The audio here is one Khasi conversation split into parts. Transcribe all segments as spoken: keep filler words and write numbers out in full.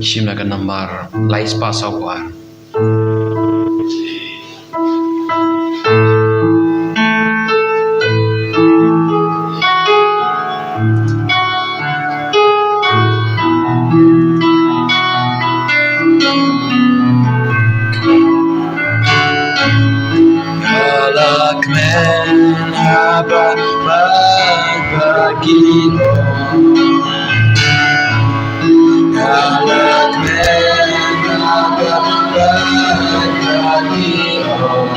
Shim na ka nambar lai spah saw ar. Ka la kmen haba bad ba ki ong. Ka la kmen haba bad ba ki ong.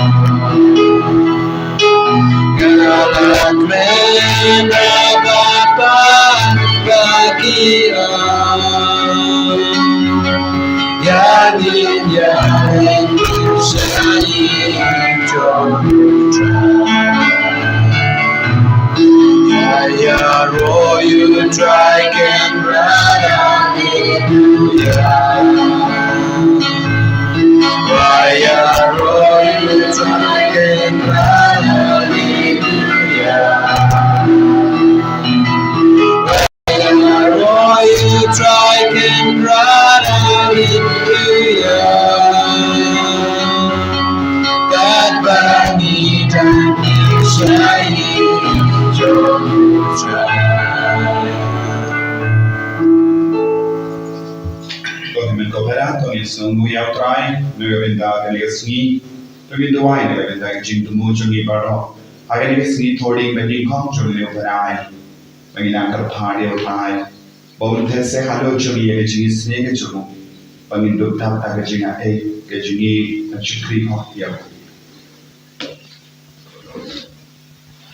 Ka la kmen haba bad ba ki ong. Ïa ngin ïa ïa ïa ro ïa u Trai Kynrad, haleluya. Ïa ro ïa u Trai Kynrad, haleluya. Ko hynmen ko para, to ngin sngewnguh ïa u Trai na ka bynta kane ka sngi. To ngin duwai na ka bynta ka jingthmu jong ngi baroh ha kane ka sngi Thohdieng ba nyngkong jong une u bnai. Ba ngin nang kyrpad ïa u Trai ba un theh seh halor jong ngi ïa ka jingisynei ka jong u, ba ngin dup dap da ka jingaiei ka jong ngi ban shakri hok ïa u.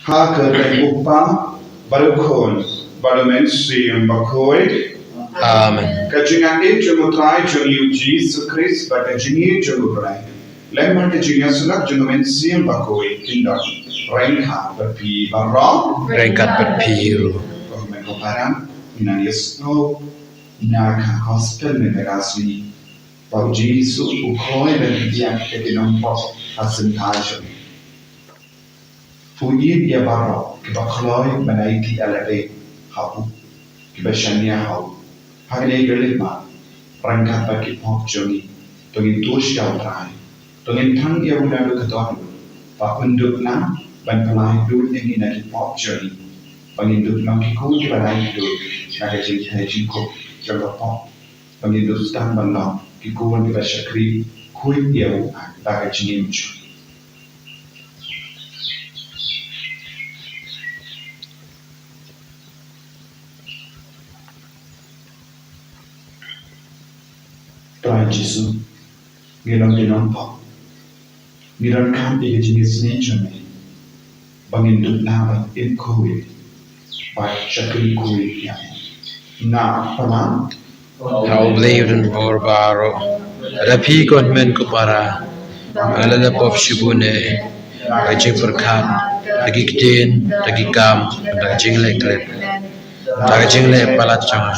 Ha ka kyrteng u Kpa bad u Khun bad u Mynsiem Bakhuid. Amen. Ka jingaiei jong u Trai jong ngi u Jisu Khrist bad ka jingïeit jong u Blei lem bad ka jingïasyllok jong u Mynsiem Bakhuid kin don ryngkat bad phi baroh. Ryngkat bad phi ruh. Ko hynmen ko para, ngin nang ïohsngew na ka gospel mynta ka sngi ba u Jisu u kloi ban pdiang ïa ki nongpop ha syndah jong u. U ïeit ïa baroh kiba kloi ban aiti ïalade ha u, kiba shaniah ha u. Ha kane ka lynti ma, ryngkat bad ki pop jong ngi, to ngin tush ïa u Trai, to ngin thang ïa u naduh ka dohnud, ba un dup nang ban pynlait lut ïa ngi na ki pop jong ngi, ba ngin dup long ki khun kiba laitluid na ka jingtheh jingkhup jong ka pop. Ba ngin dup sdang ban long ki khun kiba shakri khuid ïa u da ka jingim jong ngi. Trai Jisu, ngi long ki nongpop. Ngi donkam ïa ka jingisynei jong me ba ngin dup nang ban im khuid bad shakri khuid ïa me. Nga pynlong ha U Blei u don bor baroh, da phi ko hynmen ko para, nga la pop shibun eh, da ka jingpyrkhat, da ki ktien, da ki kam, da ka jingleh klet, da ka jingleh palat jong nga,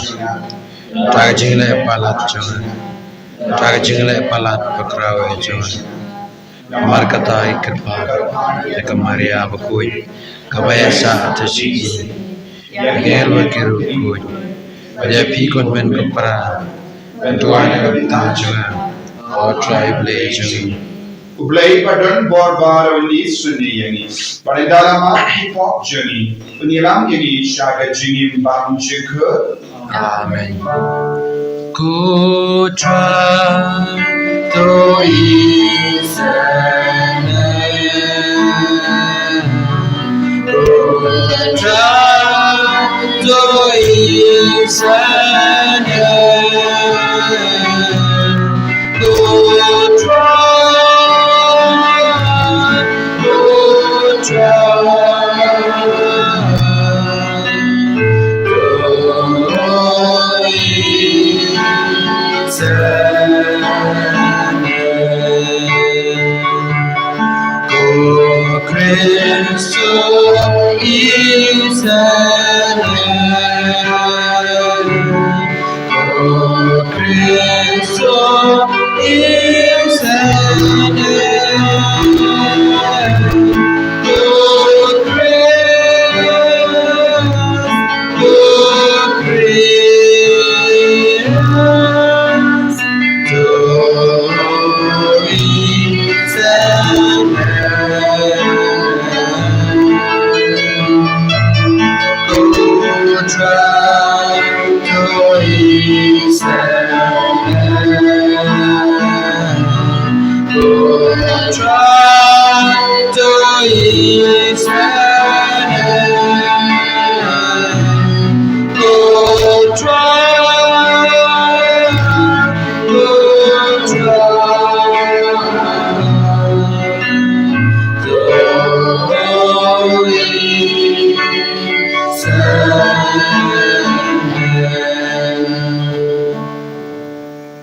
da ka jingleh palat jong nga, da ka jingleh palat bakhraw eh jong nga. Namar kata ngi kyrpad ïa ka Maria bakhuid kaba ïa sah ta shi ïa ki angel bad ki riewkhuid, bad ïa phi ko hynmen ko para, ban duwai na ka bynta jong nga, ko Trai Blei jong ngi. U Blei ba don bor baroh un isynei ïa ngi, bad ynda la map ki pop jong ngi, un ïalam ïa ngi sha ka jingim bymjukut. Amen. Ko Trai to isynei. Ko Trai to isynei. Ko Trai, ko Trai. Ko Kristo Israel, ko Kristo Israel, ko Kristo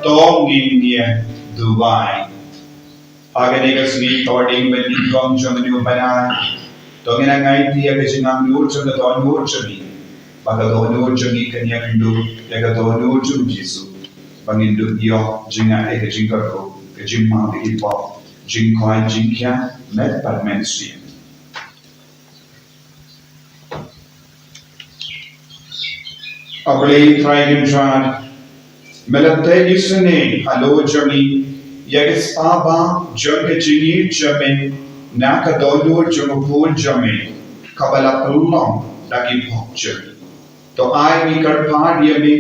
To ngin ïa duwai. Ha kane ka sngi Kording Bynriew jong une u Bnai, to ngin ïa ngai ïa ka jingangnud jong ka dohnud jong ngi, ba ka dohnud jong ngi kan ïakynduh ïa ka dohnud jong u Jisu, ba ngin dup ïoh jingngeit ïa ka jingkyrkhu, ka jingmang da ki pop, jingkoit jingkhiah met bad mynsiem. A Blei Trai Kynrad, me la teh isynei halor jong ngi ïa ka spah bah jong ka jingïeit jong me na ka dohnud jong u Khun jong me, kaba la pynlong da ki pop jong ngi. To ai ngi kyrpad ïa me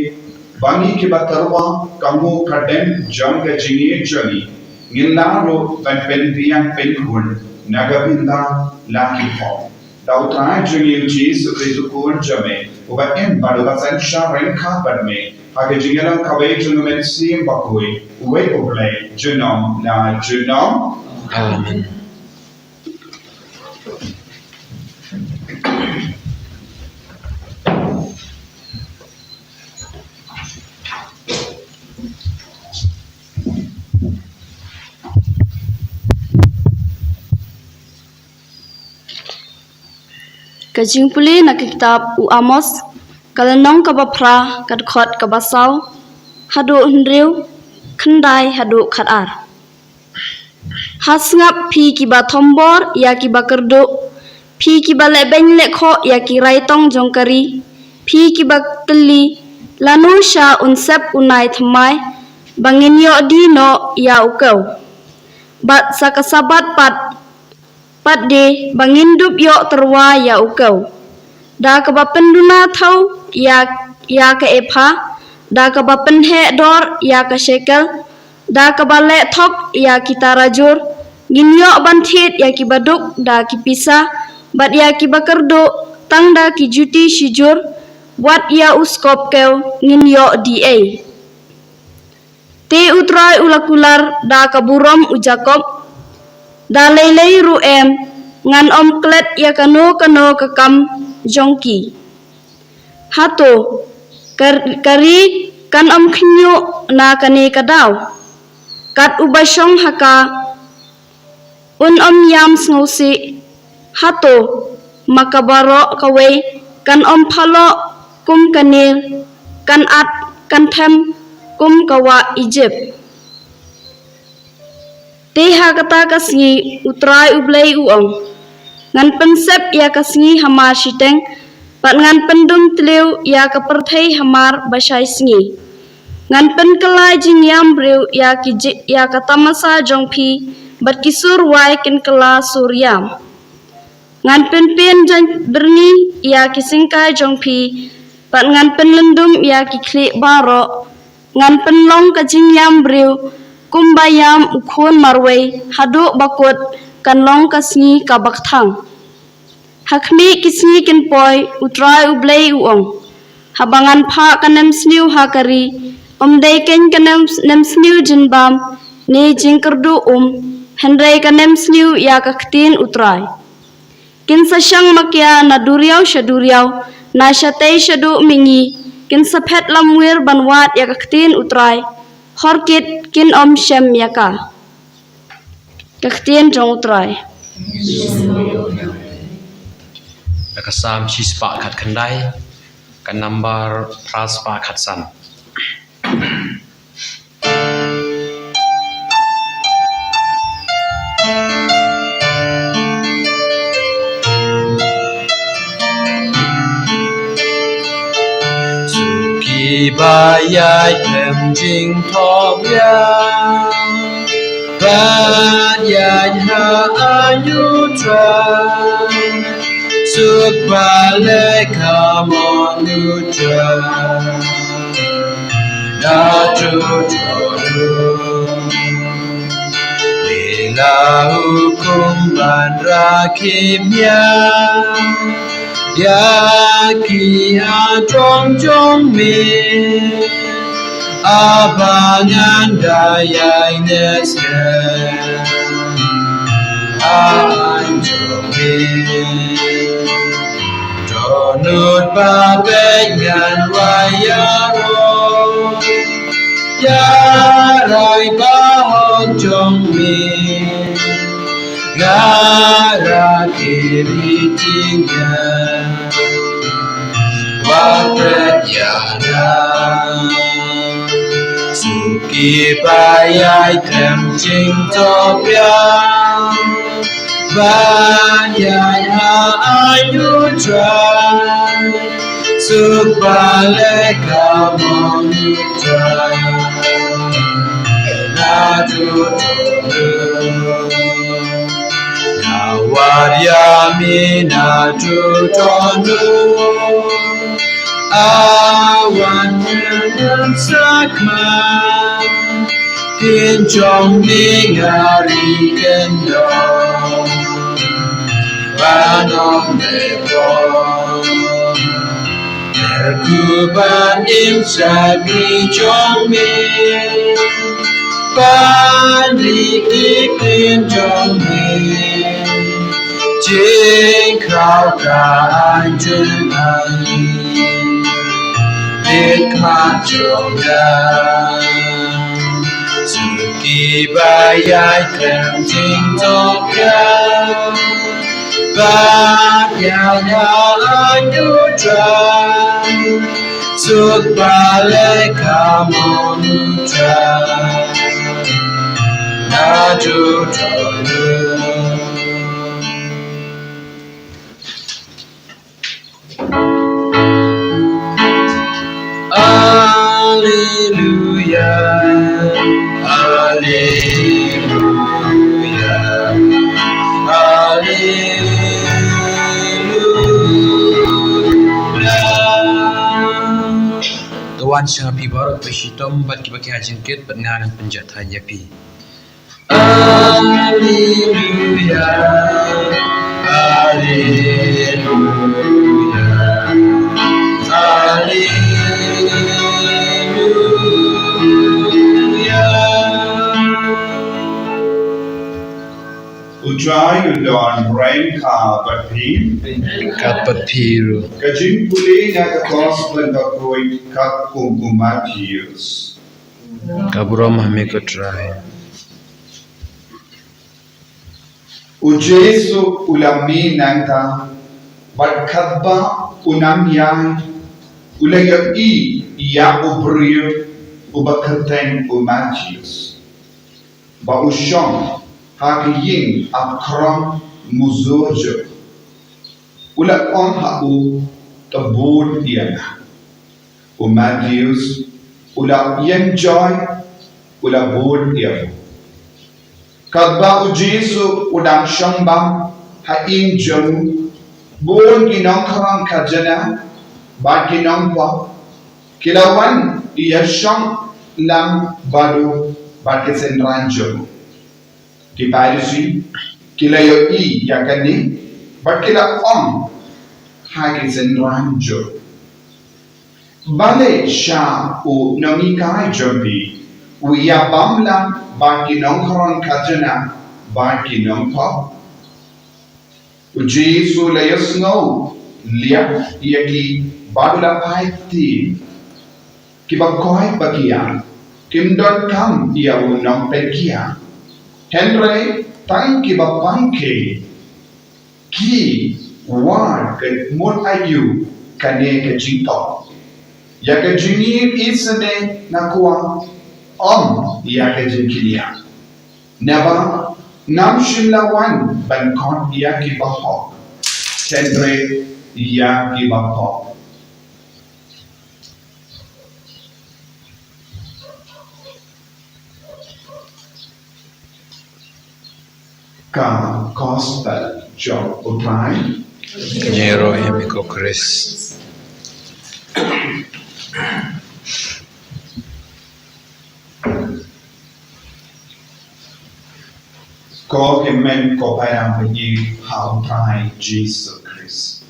ba ngi kiba tyrwa ka nguh ka dem jong ka jingïeit jong ngi, ngin lah ruh ban pynbiang pynkhun na ka bynta la ki pop. Da U Trai jong ngi U Jisu Khrist U Khun jong me, uba im bad uba synshar ryngkat bad me ha ka jingïalang kawei jong U Mynsiem Bakhuid, uwei U Blei junom la junom. Amen. Ka jingpule na ka kitab u Amos, ka lynnong kaba phra, ka dkhot kaba saw haduh hynriew, khyndai haduh khatar. Ha sngap phi kiba thombor ïa kiba kyrduh, phi kiba lehbeiñ lehkhoh ïa ki raitong jong ka ri, phi kiba kylli, lano sha un sep u nai thymmai, ba ngin ïoh die noh ïa u kew. Bad sa ka Sabbath pat, pat de ba ngin dup ïoh tyrwa ïa u kew. Da kaba pynduna thaw ïa, ïa ka epha, da kaba pynheh dor ïa ka shekel, da kaba leh thok ïa ki tarajur, ngin ïoh ban thied ïa kiba duk da ki pisa, bad ïa kiba kyrduh tang da ki juti shijur, wat ïa u skop kew ngin ïoh die ei. Te U Trai u la kular da ka burom u Jakob, da lei lei ruh em, ngan ym klet ïa kano kano ka kam jong ki. Hato ka, ka ri kan ym khynñiuh na kane ka daw? Kat uba shong ha ka un ym ïam sngewsih. Hato ma ka baroh kawei kan ym phaloh kum ka Nil, kan at kan them kum ka wah Ijipt? Te ha kata ka sngi U Trai U Blei u ong, ngan pynsep ïa ka sngi hamar shiteng, bad ngan pyndum tliw ïa ka pyrthei hamar ba shai sngi. Ngan pynkylla jingïam briew ïa ki ji-, ïa ka tamasa jong phi, bad ki sur wai kin kylla sur ïam. Ngan pynpien jaiñbyrni ïa ki syngkai jong phi, bad ngan pynlyndum ïa ki khlieh baroh. Ngan pynlong ka jingïam briew kumba ïam u khun marwei, haduh ba kut kan long ka sngi kaba kthang. Ha khmih ki sngi kin poi, U Trai U Blei u ong, haba ngan phah ka nemsniew ha ka ri, ym dei keiñ ka nem, nemsniew jingbam ne jingkyrduh um, hynrei ka nemsniew ïa ka ktien U Trai. Kin sa shang makia na duriaw sha duriaw, na shatei shaduh mihngi, kin sa phet lamwir ban wad ïa ka ktien U Trai. Hor kit kin ym shem ïa ka. Ka ktien jong U Trai. Da ka Salm shispah khatkhyndai, ka nambar phraspah khatsan. Suki ba ïaid khlem jingthok ïa, ba ïaid ha aiñ U Trai. Suk ba leh ka mon U Trai. Na tu tu. Ïa la hukum ban rakhe ïa, ïa ki hajrong jong me. Haba ngan da ïaid ne skhem ha aiñ jong me. Don lut ba beit ngan wai ïaroh ïa rai ba hok jong me. Nga rakhe ri jingeh, wat pret ïa nga. Suki ba ïaid khlem jingthok ïa, ba ïaid ha aiñ U Trai. Suk ba leh ka mon U Trai. Na tu tu. Nga wad ïa me na tu tu. A wan ngan sa kmai. Ktien jong me nga ri kyndong. Ba nong me bor. Kyrkhu ban im shakri jong me. Ban ri ki ktien jong me. Jingkhraw ka aiñ jong nga. Bit khmat jong nga. Suki ba ïaid khlem jingthok ïa, ba ïaid ha aiñ U Trai. Suk ba leh ka mon U Trai. Na tu tu. Alleluia, alleluia, alleluia. To wan sha phi baroh phi shitom bad kiba khia jingkit bad nga ngan pynjah thait ïa phi. Alleluia, alleluia, alleluia. U Trai u don ryngkat bad phi. Ryngkat bad phi ruh. Ka jingpule na ka Gospel bakhuid katkum u Mathaios. Ka burom ha me ko Trai. U Jisu u la mih nangta, bad katba u nang ïaid, u la ïohi ïa u briew uba kyrteng u Mathaios, ba u shong ha ka ïing apkhrong muzur jong u. U la ong ha u, to bud ïa nga. U Mathaios u la ïeng joi, u la bud ïa u. Katba u Jisu u dang shong bam ha ïing jong u, bun ki nongkhrong khajna bad ki nongpop ki la wan ïa shong lang bad u bad ki synran jong u. Ki Pharisi ki la ïohi ïa kane bad ki la ong ha ki synran jong u, balei sha u nonghikai jong phi u ïa bam lang bad ki nongkhrong khajna bad ki nongpop? U Jisu u la ïohsngew liat ïa ki bad u la phai ktien. Kiba koit ba ki ïaid, Kim donkam ïa u nongpeit kiad, hynrei tang kiba pang khie. Ki wad ka mut aïu kane ka jingthoh? Ïa ka jingim isynei nga kwah, ym ïa ka jingkynnoh. Naba ngam shym la wan ban khot ïa kiba hok, hynrei ïa kiba pop. Ka Gospel jong U Trai. Ngi ïaroh ïa me ko Khrist. Ko hynmen ko para baieit ha U Trai Jisu Khrist.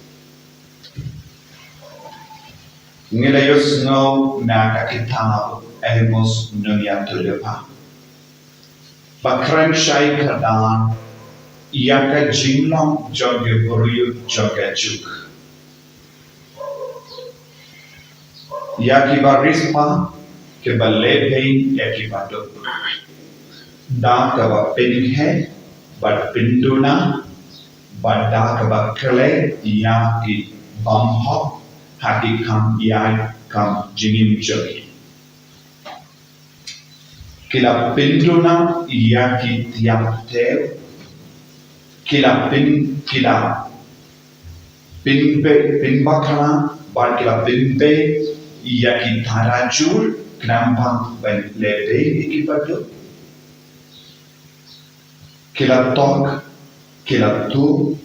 Ngi la ïohsngew na ka kitab Amos nongïathuhlypa ba kren shai kyrdan ïa ka jinglong jong ki briew jong ka juk, ïa kiba riewspah, kiba lehbeiñ ïa kiba duk, da kaba pynkheiñ bad pynduna, bad da kaba klet ïa ki bymhok ha ki kam ïaid kam jingim jong ki. Ki la pynduna ïa ki tiap thew, ki la pyn, ki la pynbe, pynbakla bad ki la pynbeit ïa ki tarajur khnang ban lehbeiñ ïa kiba duk. Ki la tok, ki la tuh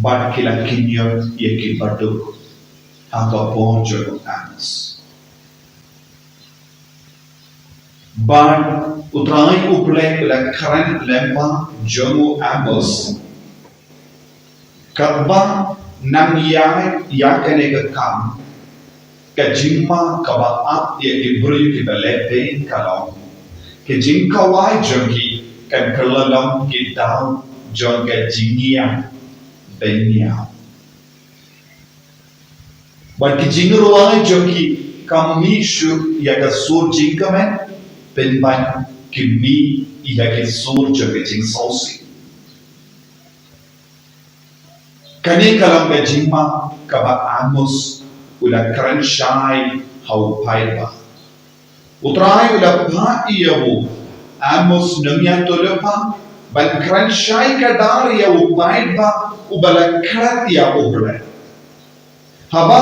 bad ki la kynjoh ïa kiba duk ha ka por jong u Amos. Bad U Trai U Blei u la kren lyngba jong u Amos. Katba nang ïa, ïa kane ka kam, ka jingma kaba ap ïa ki briew kiba lehbeiñ ka long, ki jingkhawai jong ki kan kylla long ki daw jong ka jingïap beiññiaw. Bad ki jingrwai jong ki kam mih shuh ïa ka sur jingkmen pynban ki mih ïa ki sur jong ka jingsngewsih. Kane ka long ka jingma kaba Amos u la kren shai ha u paidbah. U Trai u la phah ïa u Amos nongïathuhlypa ban kren shai kyrdan ïa u paidbah uba la klet ïa U Blei. Haba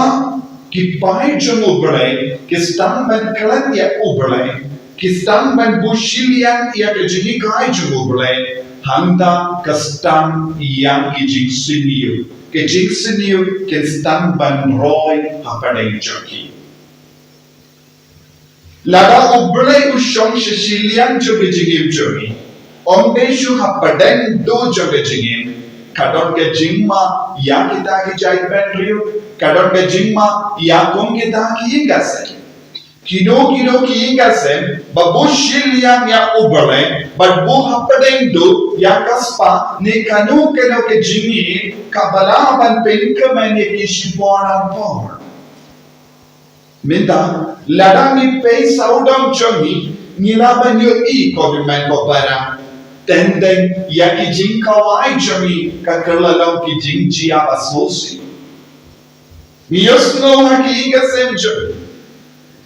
ki paid jong U Blei ki sdang ban klet ïa U Blei, ki sdang ban buh shiliang ïa ka jinghikai jong U Blei, hangta ka sdang ïa ki jingsniew, ki jingsniew ki sdang ban roi hapdeng jong ki. Lada U Blei u shong sha shiliang jong ka jingim jong ngi, ym dei shuh hapdeng dur jong ka jingim, ka don ka jingma ïa kita ki jaitbynriew, ka don ka jingma ïa kum kita ki ïing ki sem. Kino kino ki ïing ki sem ba buh shiliang ïa U Blei, ba buh hapdeng dur ïa ka spah ne kano kano ka jingim, ka ba lah ban pynkmen ïa ki shipor ar por. Mynta, lada ngi peit sawdong jong ngi, ngi lah ban ïohi ko hynmen ko para, teng teng ïa ki jingkhawai jong ngi ka kylla long ki jingjia ba sngewsih. Ngi ïohsngew ha ki ïing ki sem jong ngi,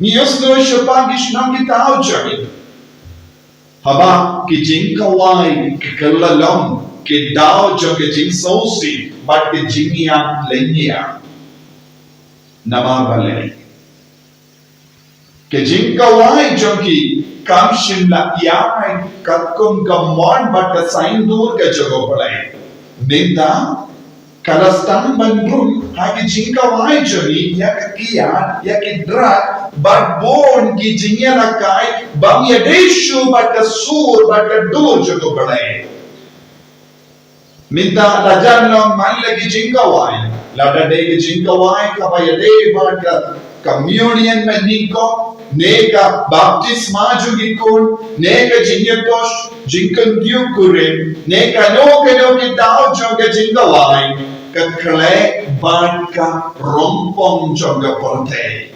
ngi ïohsngew shaphang ki shnong ki thaw jong ngi. Haba ki jingkhawai ki kylla long ki daw jong ki jingsngewsih bad ki jingïap lynñiar. Namar balei? Ki jingkhawai jong ki kam shym la ïaid katkum ka mon bad ka saiñdur ka jong U Blei. Mynta ka la sdang ban rung ha ki jingkhawai jong ngi ïa ka kiad, ïa ki drug bad bun ki jingïalehkai bym ïadei shuh bad ka sur bad ka dur jong U Blei. Mynta la jan long man la ki jingkhawai, lada dei ki jingkhawai kaba ïadei bad ka communion mynnyngkong, ne ka baptisma jong ki khun, ne ka jingïathuh jingkyndiah kurim, ne kano kano ki daw jong ka jingkhawai, ka khleh bad ka rongpong jong ka pyrthei.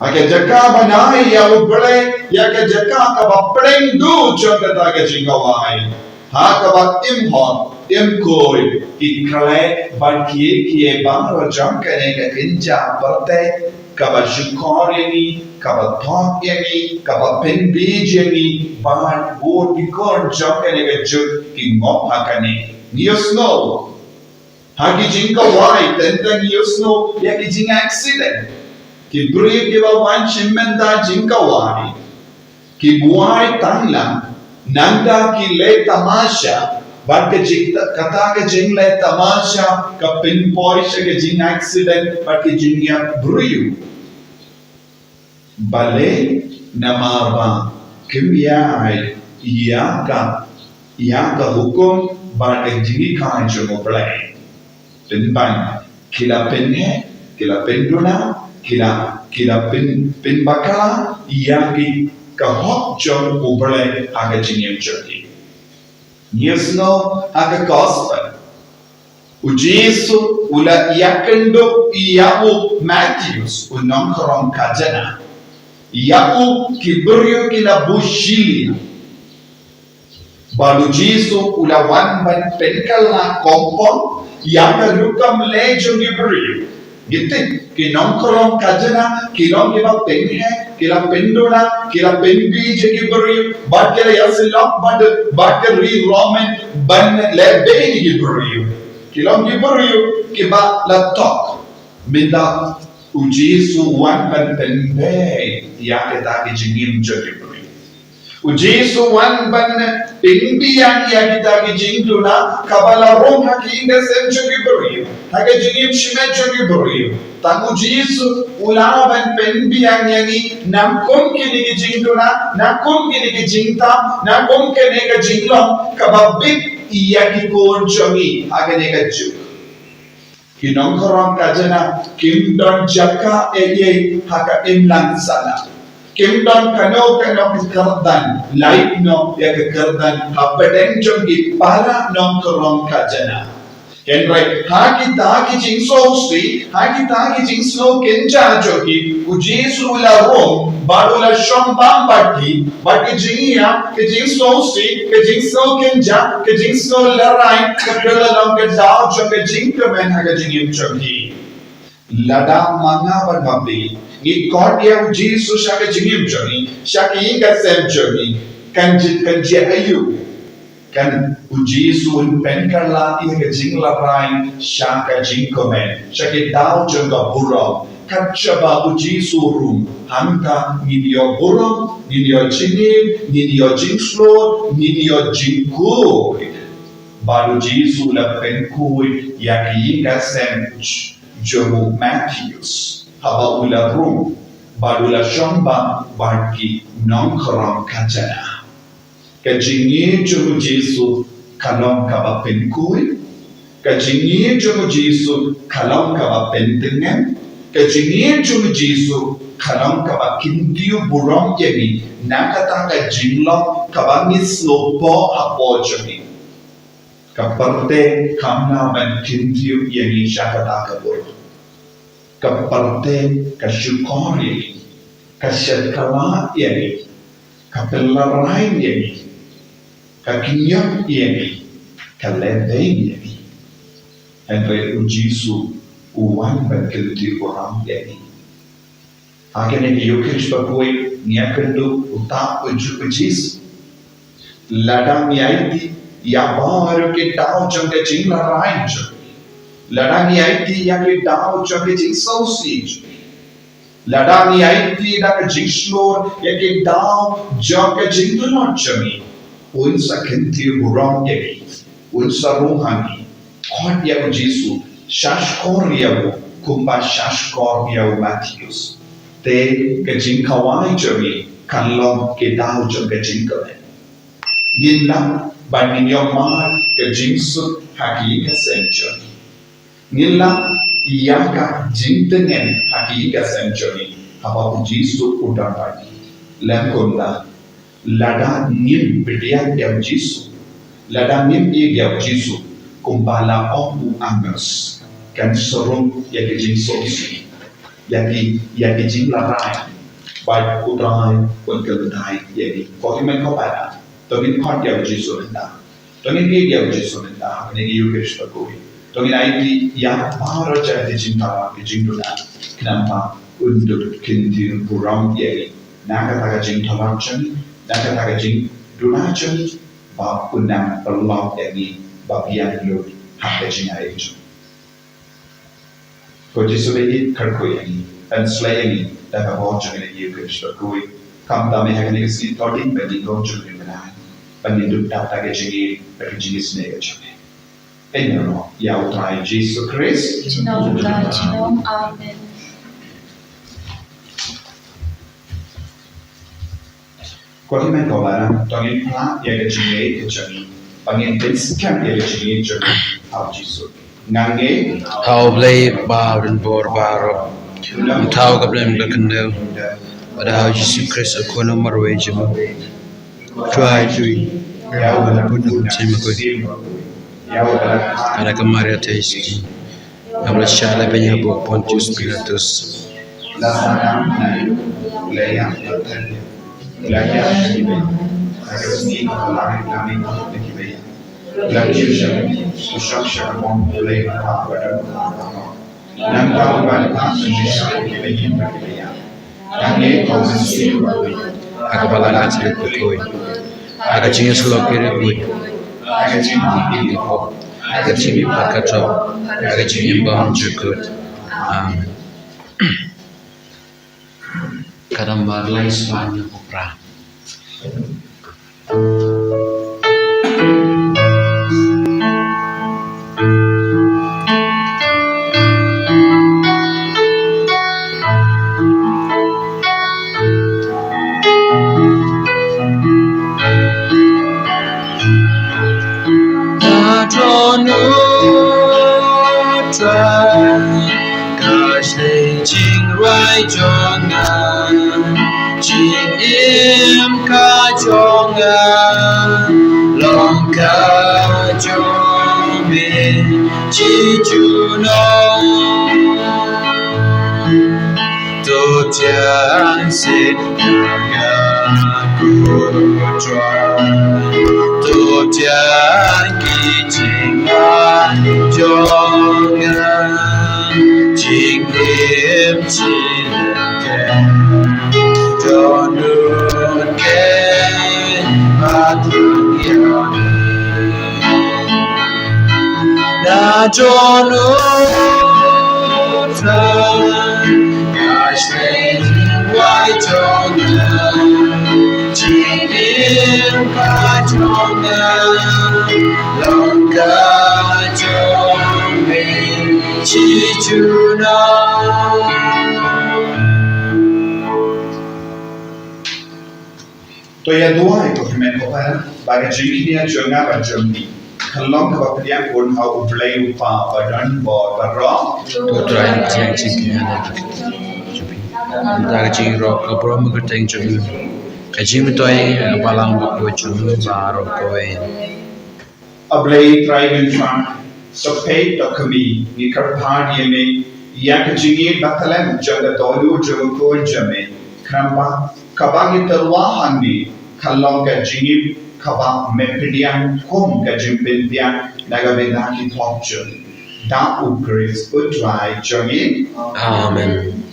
Ha ka jaka ban ai ïa U Blei, ïa ka jaka kaba pdeng duh jong kata ka jingkawai. Ha kaba im hok, im khuid, ki khleh bad kiei kiei baroh jong kane ka kynja pyrthei, kaba shukor ïa ngi, kaba thok ïa ngi, kaba pynbeit ïa ngi, bad bun ki khun jong kane ka juk ki ngop ha kane. Ngi ïohsngew ha ki jingkawai, teng teng ngi ïohsngew ïa ki jingaccident. Ki briew kiba wan shim bynta jingkawai, ki buai tang lang, nangta ki leh tamasha, bad ka jing, kata ka jingleh tamasha ka pynpoi sha ka jingaccident bad ka jingïap briew. Balei? Namar ba kim ïa ai ïa ka, ïa ka hukum bad ka jinghikai jong U Blei. Pynban, ki la pynheh, ki la pynduna, ki la, ki la pyn, pynbakla ïa ki, ka hok jong U Blei ha ka jingim jong ki. Ngi ïohsngew ha ka gospel, U Jisu u la ïakynduh ïa u Matheus, u nongkhrong khajana, ïa u ki briew ki la buh shiliang. Bad U Jisu u la wan ban pynkylla kompong ïa ka rukom leh jong ki briew. Ngi tip, ki nongkhrong khajana ki long kiba pynheh, ki la pynduna, ki la pynbeit ïa ki briew, bad ki la ïasyllok bad, bad ka ri Roman ban leh beiñ ïa ki briew. Ki long ki briew kiba la thok. Mynta U Jisu u wan ban pynbeit ïa kita ki jingim jong ki briew. U Jisu u wan ban pynbiang ïa kita ki jingduna kaba la rung ha ki ïing ka sem jong ki briew, ha ka jingim shimet jong ki briew. Tang U Jisu u lah ban pynbiang ïa ngi na kum kine ki jingduna, na kum kine ki jingthap, na kum kane ka jinglong kaba bit ïa ki khun jong ngi ha kane ka juk. Ki nongkhrong khajana kim don jaka ei ei ha ka imlang sahlang. Kim don kano kano ka kyrdan, lait noh ïa ka kyrdan hapdeng jong ki para nongkhrong khajana. Hynrei ha kita ki jingsngewsih, ha kita ki jingsngew kynja jong ki, U Jisu u la rung bad u la shong bam bad ki, bad ka jingïap, ka jingsngewsih, ka jingsngew kynja, ka jingsngew lehrain, ka la long ka daw jong ka jingkmen ha ka jingim jong ki. Lada ma nga bad ma phi ngi khot ïa U Jisu sha ka jingim jong ngi, sha ka ïing ka sem jong ngi, kan jia, kan jia aïu? Kan U Jisu un pynkylla ïa ka jinglehrain sha ka jingkmen, sha ki daw jong ka burom. Kat shaba U Jisu u rung, hangta ngin ïoh burom, ngin ïoh jingim, ngin ïoh jingshlur, ngin ïoh jingkhuid. Bad U Jisu u la pynkhuid ïa ka ïing ka sem jong u Matheus haba u la rung bad u la shong bam bad ki nongkhrong khajana. Ka jingïeit jong U Jisu ka long kaba pynkhuid. Ka jingïeit jong U Jisu ka long kaba pyntngen. Ka jingïeit jong U Jisu ka long kaba kyntiew burom ïa ngi na kata ka jinglong kaba ngi sngewthuh hapoh jong ngi. Ka pyrthei kam lah ban kyntiew ïa ngi sha kata ka burom. Ka pyrthei ka shukor ïa ngi, ka shet ka lah ïa ngi, ka pynlehrain ïa ngi, ka kynnoh ïa ngi, ka leh beiñ ïa ngi. Hynrei U Jisu u wan ban kyntiew burom ïa ngi. Ha kane ka Ïukharist bakhuid ngi ïakynduh uta u Jisu. Lada ngi aiti ïa baroh ki daw jong ka jinglehrain jong ngi, lada ngi aiti ïa ki daw jong ka jingsngewsih jong ngi, lada ngi aiti da ka jingshlur ïa ki daw jong ka jingtlot jong ngi, un sa kyntiew burom ïa ngi, un sa rung ha ngi. Khot ïa U Jisu, shahshkor ïa u kumba shahshkor ïa u Matheus. Te ka jingkawai jong ngi kan long ki daw jong ka jingkmen. Ngin lah ban ngin ïoh mad ka jingsuk ha ki ïing ka sem jong ngi. Ngin lah ïa ka jingtngen ha ki ïing ka sem jong ngi haba U Jisu u don bad ngi. Lem kumta, lada ngim pdiang ïa U Jisu, lada ngim ïeit ïa U Jisu, kumba la ong u Amos, kan sa rung ïa ka jingsngewsih. ïa ki, ïa ki jinglarai. Bad U Trai un kyntait ïa ki. Ko hynmen ko para, to ngin khot ïa U Jisu mynta. To ngin ïeit ïa U Jisu mynta ha kane ka Eucharist bakhuid. To ngin ïeit ïa baroh ki jingthaw, ki jingduna, khnang ba un dup kyntiew burom ïa ngi na kata ka jingthaw jong ngi, na kata ka jingduna jong ngi, ba un nang pynlong ïa ngi ba biang lut ha ka jingaiei jong ngi. Ko Jisu, ba ïeit kyrkhu ïa ngi, pynshlei ïa ngi da ka bor jong kane ka Eucharist bakhuid. Khamtam ïa kane ka sngi Thohdieng ba ngin long jong ngi mynta, ba ngin dup da ka jingïeit bad ka jingisynei ka jong ngi. Ïa U Trai Jisu Khrist. Junom la junom. Amen. Ko hynmen ko para, to ngin phla ïa ka jingïeit ka jong ngi, ba ngin pynskhem ïa ka jingïeit jong ngi ha U Jisu. Ngan ngeit ha U Blei Kpa badonbor baroh, uba thaw ka bneng bad ka khyndew, bad ha U Jisu Khrist U Khun marwei jong U Trai, uba la bud na ka bymjukut, ka dak ka Maria Theisotti, haba la shah lehbeiñ hapoh Pontius Pilatus. Ha ka Balang Katholik bakhuid, ha ka jingïasyllok ki riewkhuid, ha ka jingïasyllok ki riewkhuid, ha ka jingïasyllok ki riewkhuid, ha ka jingïasyllok ki riewkhuid. Amen. Ka dang ba lai spah hynñiew phew phra. Ka shlei jingrwai jong nga, jingim ka jong nga long ka jong me, shi junom. To jan sien ïa nga ko Trai, to jan ki jingai jong nga, jingim jingim, to nud keiñ bad ïa nga. Na jon u Trai, ka shlei jingrwai jong nga, jingim ka jong nga long ka jong me, shi junom. To ïa duwai ko hynmen ko para, ba ka jingkñia jong nga bad jong phi kan long kaba pdiang bun ha U Blei U Kpa badonbor baroh. To Trai, pdiang jingkñia jong phi, da ka jingroi ka burom kyrteng jong u, ka jingmyntoi ka Balang bakhuid jong u baroh kawei. A Blei Trai Nongthymmai, to peit to khmih, ngi kyrpad ïa me ïa ka jingïeit ba khlem jong ka dohnud jong u Khun jong me, khnang ba kaba ngi tyrwa hangne kan long ka jingim kaba me pdiang kum ka jingpynbiang na ka bynta ki pop jong ngi. Da U Khrist U Trai jong ngi. Amen.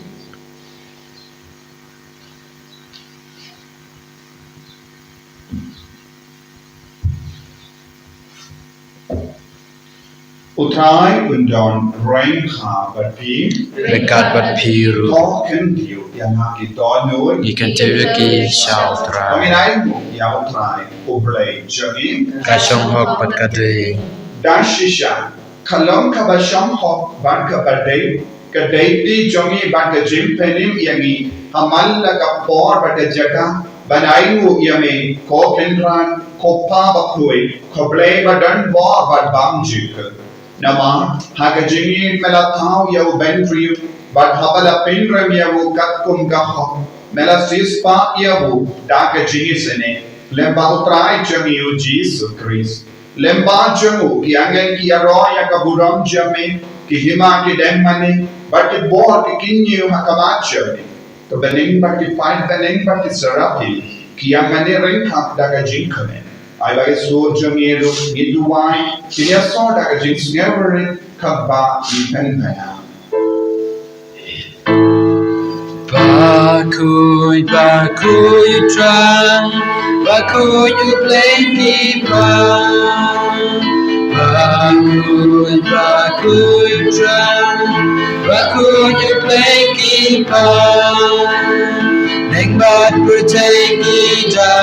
U Trai un don ryngkat bad phi. Ryngkat bad phi ruh. To kyntiew ïa la ki dohnud. Ngi kyntiew ïa ki sha U Trai. Ngin ai nguh ïa U Trai U Blei jong ngi. Ka shong hok bad ka dei. Da shisha ka long kaba shong hok bad kaba dei, ka dei ti jong ngi bad ka jingpynim ïa ngi ha man la ka por bad ka jaka ban ai nguh ïa me, ko Kynrad, ko Kpa bakhuid, ko Blei badonbor bad bymjukut. Namar ha ka jingïeit me la thaw ïa u bynriew, bad haba la pynrem ïa u katkum ka hok, me la siewspah ïa u da ka jingisynei, lyngba U Trai jong ngi U Jisu Khrist. Lyngba jong u ki angel ki ïaroh ïa ka burom jong me, Ki hima ki deng mane, bad ki bor ki kynñiew ha khmat jong me. Ki bneng bad ki paid bneng bad ki seraphi ki ïa mane ryngkat da ka jingkmen. Ai ba ki sur jong ngi ruh ngi duwai, kin ïasoh da ka jingsngewrit kaba ïa pynbna. Bakhuid, bakhuid u Trai, bakhuid u Blei kein. Bakhuid, bakhuid u Trai, bakhuid u Blei kein. Neng bad pyrthei ki da,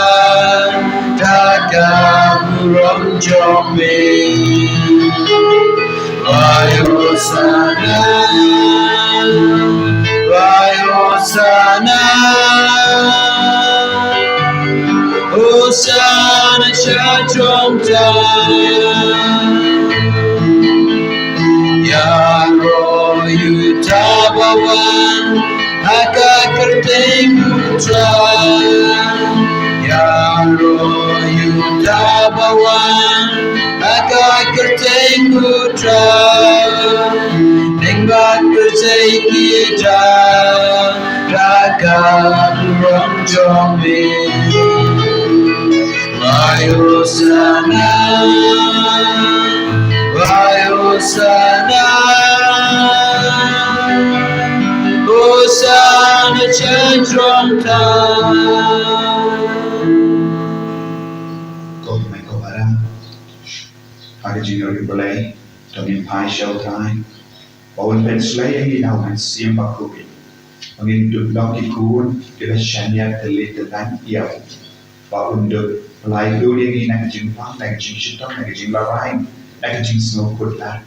da ka burom jong me. Wai Hosanna, wai Hosanna, Hosanna sha jrong ta. Ïaroh ïa uta uba wan ha ka kyrteng u Trai. Ïaroh ïa uta uba wan ha ka kyrteng u Trai. Neng bad pyrthei ki da, da ka burom jong me. Wai Hosanna, wai Hosanna, Hosanna sha jrong ta. Ko hynmen ko para, ha ka jingïaroh ïa U Blei, to ngin phai sha U Trai. Ba un pynslem ïa ngi da U Mynsiem Bakhuid. Ba ngin dup long ki khun kiba shaniah tylli tyllan ïa u. Ba un dup pynlait lut ïa ngi na ka jingpang, na ka jingshitom, na ka jinglarai, na ka jingsngewkhuslai.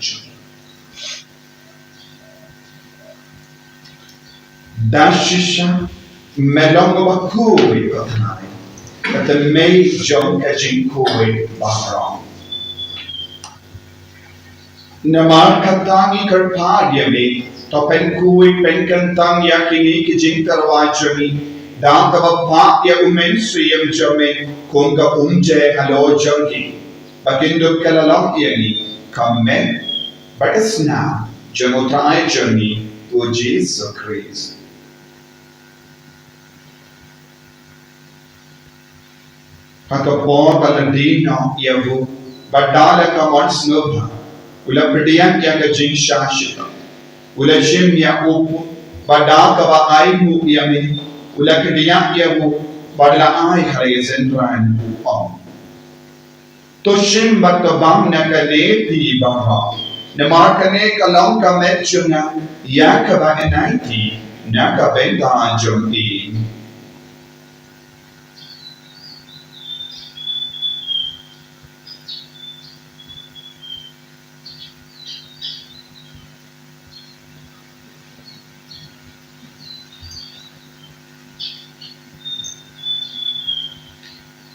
Da shisha me long uba khuid, ko Trai, ka tynmei jong ka jingkhuid baroh. Namar kata ngi kyrpad ïa me, to pynkhuid pynkyntang ïa kine ki jingtyrwa jong ngi da kaba phah ïa U Mynsiem jong me kum ka umjai halor jong ngi, ba kin dup kylla long ïa ngi ka met bad ka snam jong U Trai jong ngi U Jisu Khrist. Ha ka por ba la die noh ïa u, bad da la ka mon sngewbha, u la pdiang ïa ka jingshah shitom, u la shim ïa u pud, bad da kaba ainguh ïa me, u la kdiah ïa u, bad la ai ha la ka synran, u ong: To shim bad to bam na kane phi baroh, namar kane ka long ka met jong nga, ïa kaba yn aiti na ka bynta jong phi.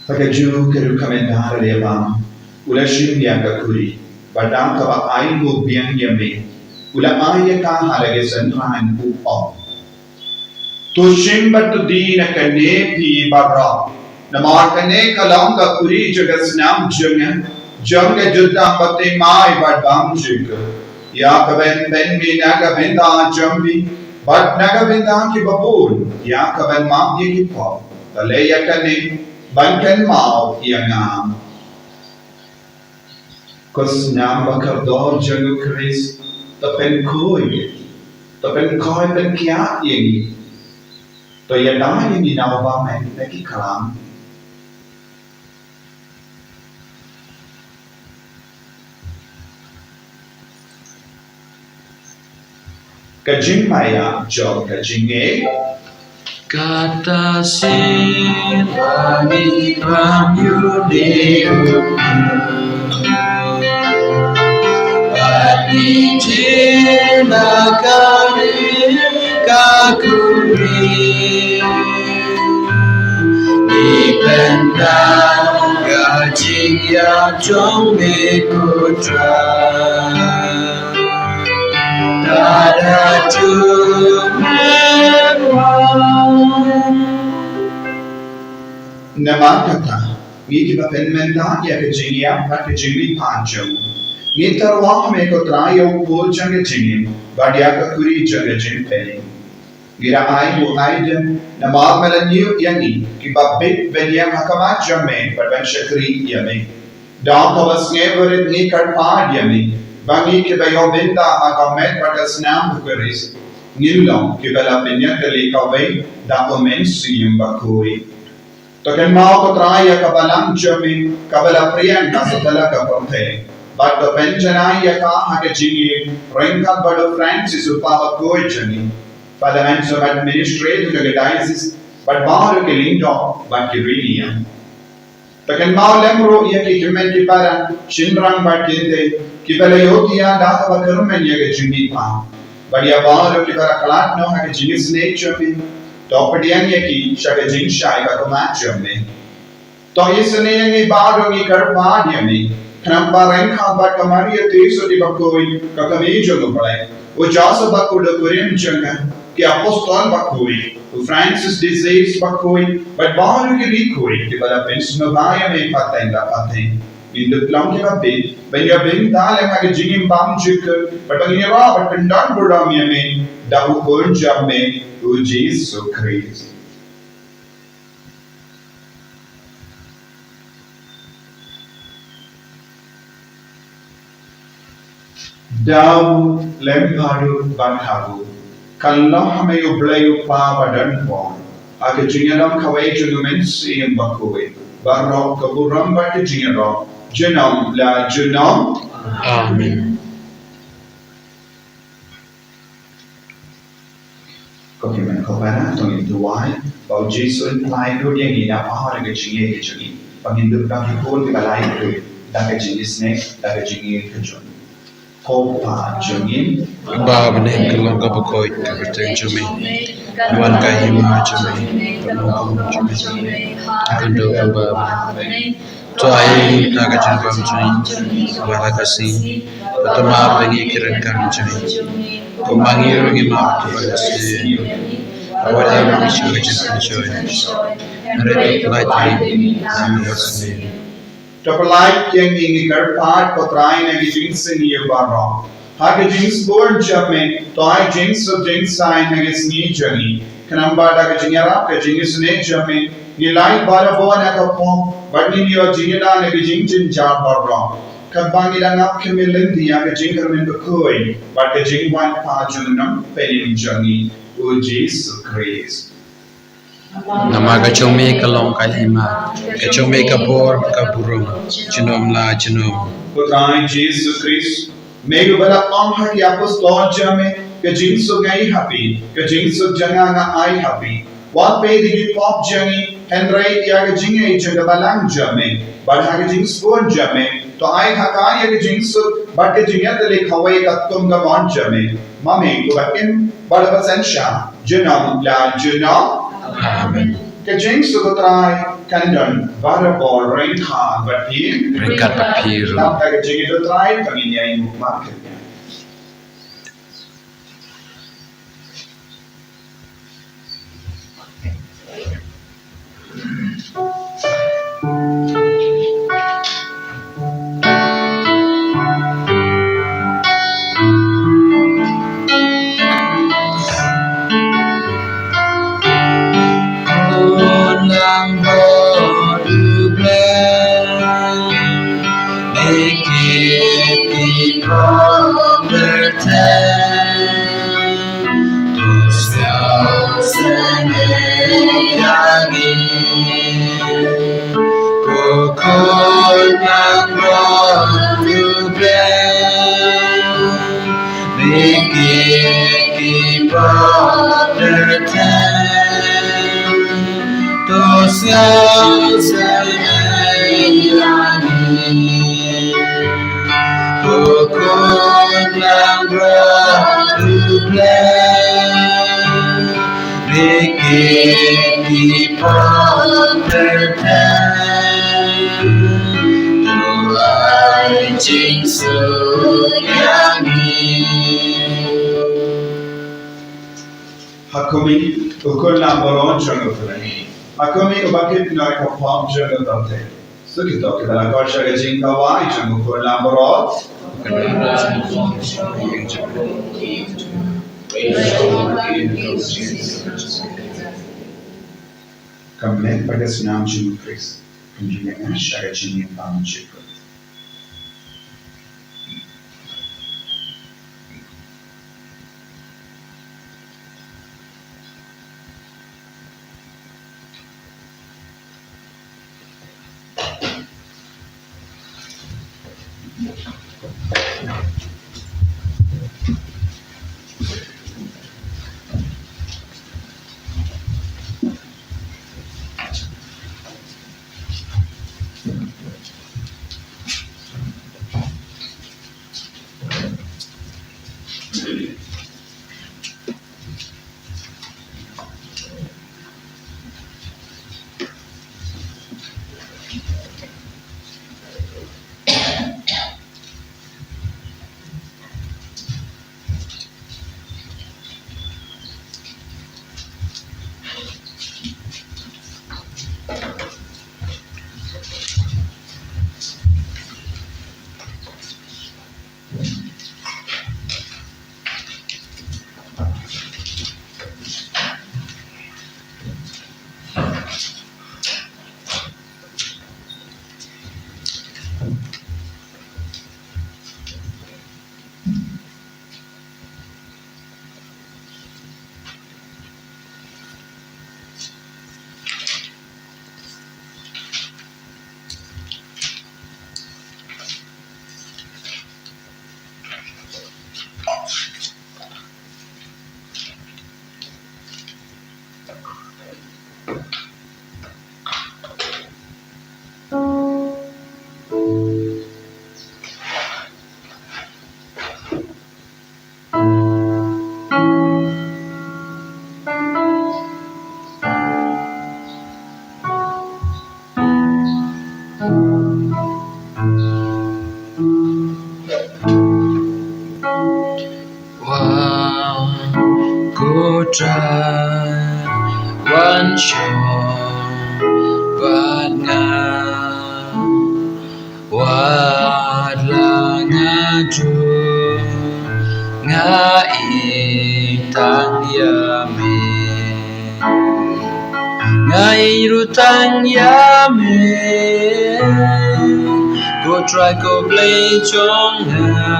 Ha kajuh ka rukom, ynda la ïa bam, u la shim ïa ka khuri, bad da kaba ainguh biang ïa me, u la ai ïa ka ha la ka synran, u ong: To shim bad to die na kane phi baroh, namar kane ka long ka khuri jong ka snam jong nga, jong ka jutang bathymmai bad bymjukut, ïa kaban pynmih na ka bynta jong phi bad na ka bynta kiba bun, ïa kaban map ïa ki pop. To leh ïa kane ban kynmaw ïa nga. Ko snam bakordor jong U Khrist, to pynkhuid, to pynkhuid pynkhiah ïa ngi. To ïada ïa ngi na u bymman na ki khlam. Ka jingmaïa jong ka jingngeit. Kata sien ba ngi pang ïa u dei u, ba ngi jin da ka ri ka khuri. Ngi pyndonkam ïa ka jingïaid jong me, ko Trai. Namar kata, ngi kiba pynmynta ïa ka jingïap bad ka jingmihpat jong u, Ngi tyrwa ha me ko Trai ïa u kol jong ka jingim bad ïa ka khuri jong ka jingpynim. Ngi da ai u aidem namar me la ñiew ïa ngi kiba bit ban ïeng ha khmat jong me bad ban shakri ïa me. Da kaba sngewbha rit ngi kyrpad ïa me ba ngi kiba ïoh bynta ha ka met bad ka snam u Khrist ngin long kiba la pynïatylli kawei da u Mynsiem Bakhuid. To kynmaw ko Trai ïa ka balang jong me kaba la pyrshang ha satlak ka pyrthei. Bad to pynjanai ïa ka ha ka jingïeit ryngkat bad u Francis u Papa bakhuid jong ngi, Father Anselm administrator ka diocese bad baroh ki lyngdoh bad ki riewniam. To kynmaw lem ruh ïa ki hynmen ki para shynrang bad kynthei kiba la ïoh thiah da kaba kyrmen ïa ka jingmihpat. Bad ïa baroh kiba la khlad noh ha ka jingisynei jong me, to pdiang ïa ki sha ka jingshai ba khmat jong me. To isynei ïa ngi baroh, ngi kyrpad ïa me, khnang ba ryngkat bad ka Maria Theisotti bakhuid ka kmie jong u Blei, u Joseph bakhuid u kurim jong ka, ki apostol bakhuid, u Francis de Sales bakhuid bad baroh ki riewkhuid kiba la pynsngewbha ïa me pateng da pateng, ngin dup long kiba bit ban ïoh bynta lem ha ka jingim bymjukut bad ban ïarap bad pyndon burom ïa me da u Khun jong me u Jisu Khrist. Daw lem haduh ban haduh. Kan long ha me U Blei U Kpa ba don bor, ha ka jingïadon kawei jong U Mynsiem Bakhuid, baroh ka burom bad ka jingïarap junom la junom. Amen. Ko hynmen ko para, to ngin duwai ba U Jisu un pyllait lut ïa ngi na pahor ka jingïeit ka jong ngi, ba ngin dup da ki khun kiba lait lut da ka jingisynei, da ka jingïeit ka jong ngi. Ko Pa jong ngi, ba ha bneng, ka long kaba koit ka kyrteng jong me, wan ka hima jong me, ka long ka mon jong me, ka don kumba ha bneng. To ai ïa ngi mynta ka jingbam jong ngi, ha kane ka sngi, bad to map ïa ngi ki ryngkat jong ngi, kumba ngi ruh ngi map ïa kiba la sngewsih ïa ngi, bad wat ai ïa ngi sha ka jingpynshoi, hynrei to pyllait ïa ngi na ka sngi. To pyllait ïa ngi, ngi kyrpad ko Trai, na ki jingsngi baroh. Ha ka jingsbun jong me, to ai jingsuk jingsaiñ ha ka sngi jong ngi, khnang ba da ka jingïarap ka jingisynei jong me, ngin lait barabor na ka pop bad ngin ïoh jingïada na ki jingjynjar baroh, katba ngi dang ap khmih lynti ïa ka jingkyrmen bakhuid bad ka jingwan pat jong U Nongpynim jong ngi, U Jisu Khrist. Namar ka jong me ka long ka hima, ka jong me ka bor, ka burom junom la junom. Ko Trai Jisu Khrist, me uba la ong ha ki apostol jong me, ka jingsuk nga ai ha phi, ka jingsuk jong nga nga ai ha phi. Wat peit ïa ki pop jong ngi, hynrei ïa ka jingïeit jong ka balang jong me. Bad ha ka jingsbun jong me, to ai ha ka ïa ka jingsuk bad ka jingïatylli kawei katkum ka mon jong me, ma me uba im bad uba synshar junom la junom. Amen. Ka jingsuk U Trai kan don barabor ryngkat bad phi. Ryngkat bad phi ruh. Nangta ka jingïeit U Trai, to ngin ïa ïeng markhmat. Ha khmih, ko Khun lambaron jong U Blei. Ha khmih, uba kit noh ïa ka pop jong ka pyrthei. Sa kito kiba la koit sha ka jingkawei jong U Khun lambaron. Ka met bad ka snam jong u Khrist kan ju leh nga sha ka jingim bymjukut. Wan ko Trai, wan shong bad nga. Wat la nga jur, nga ïeit tang ïa me. Nga ïeit ruh tang ïa me, ko Trai ko Blei jong nga.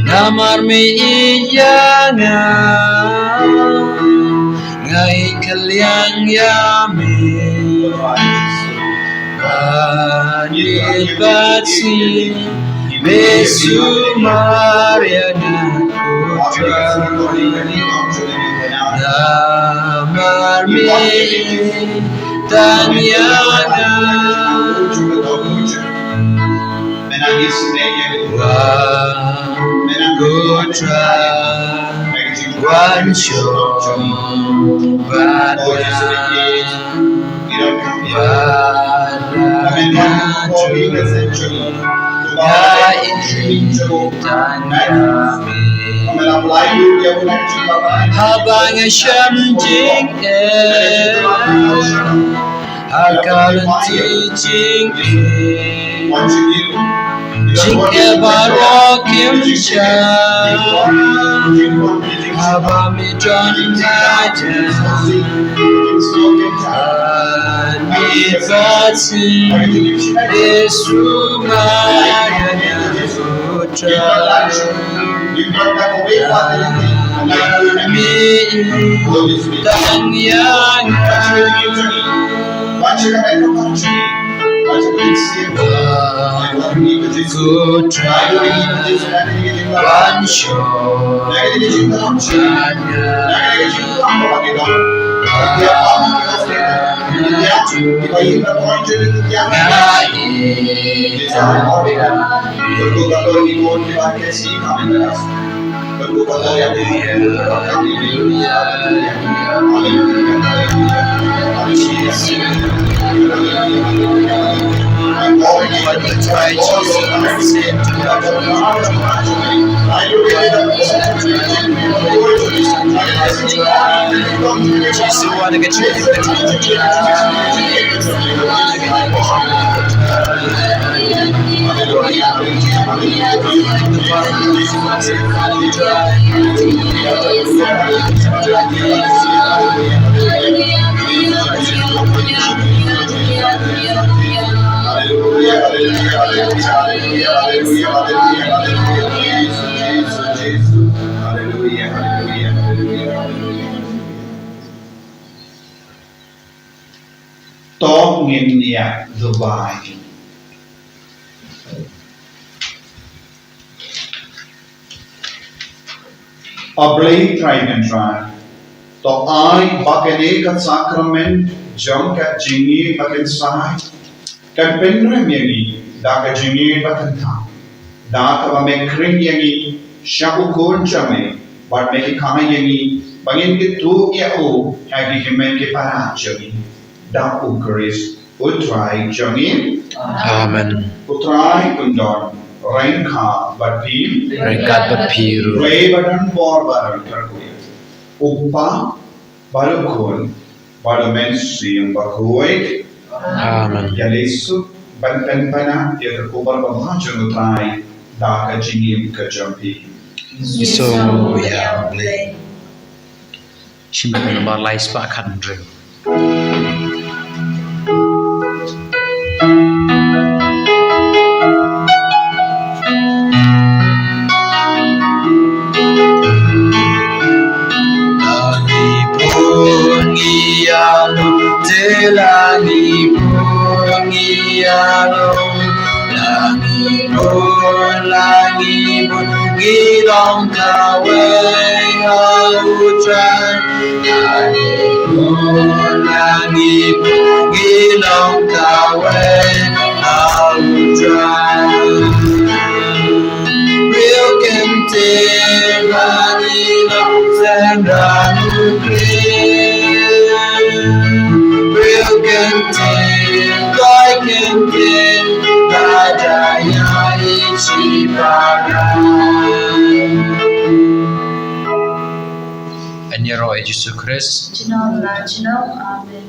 Namar me ïeit ïa nga, nga ïeit kylliang ïa me. Ban ïeit bad sngewbha me sumar ïa nga, ko Trai. Namar me ïeit tang ïa nga. Wan ko Trai, wan shong bad nga. Wat la nga jur, nga ïeit tang ïa me. Haba nga shem jingeh, ha ka lynti jingeh, jingeh baroh kim shah. Haba me don ha ïing, ha me bad sngewbha me sumar ïa nga, ko Trai. Namar me ïeit tang ïa nga. Ko Trai, wan shong bad nga. Nga ïeit tang ïa me. To ngin ïa duwai. A Blei Trai Kynrad, to ai ba kane ka sakrament jong ka jingïeit ba kynsai kan pynrem ïa ngi da ka jingïeit ba kyntang, da kaba me khring ïa ngi sha u Khun jong me bad me hikai ïa ngi ba ngin kyntu ïa u ha ki hynmen ki para jong ngi. Da u Khrist u Trai jong ngi. Amen. U Trai un don ryngkat bad phi. Ryngkat bad phi ruh. Blei ba don bor ba don kyrkhu, u Kpa bad u Khun bad u Mynsiem Bakhuid. Amen. Ïa leit suk ban pynpaw ïa ka khubor ba bha jong u Trai da ka jingim ka jong phi. Ngi sngew ïa U Blei. Shimbynta nambar lai spah khathynriew. Ngi bun ngi ïalum, te la ngi bun ngi ïalum. La ngi bun, la ngi bun, ngi long kawei ha U Trai. La ngi bun, la ngi bun, ngi long kawei ha U Trai. Briew kyntien ba ngi long synran U Khrist. Briew kyntien, kloi kyntien, ba da ïa i shipara. Yn ïaroh ïa Jisu Khrist. Junom la junom. Amen.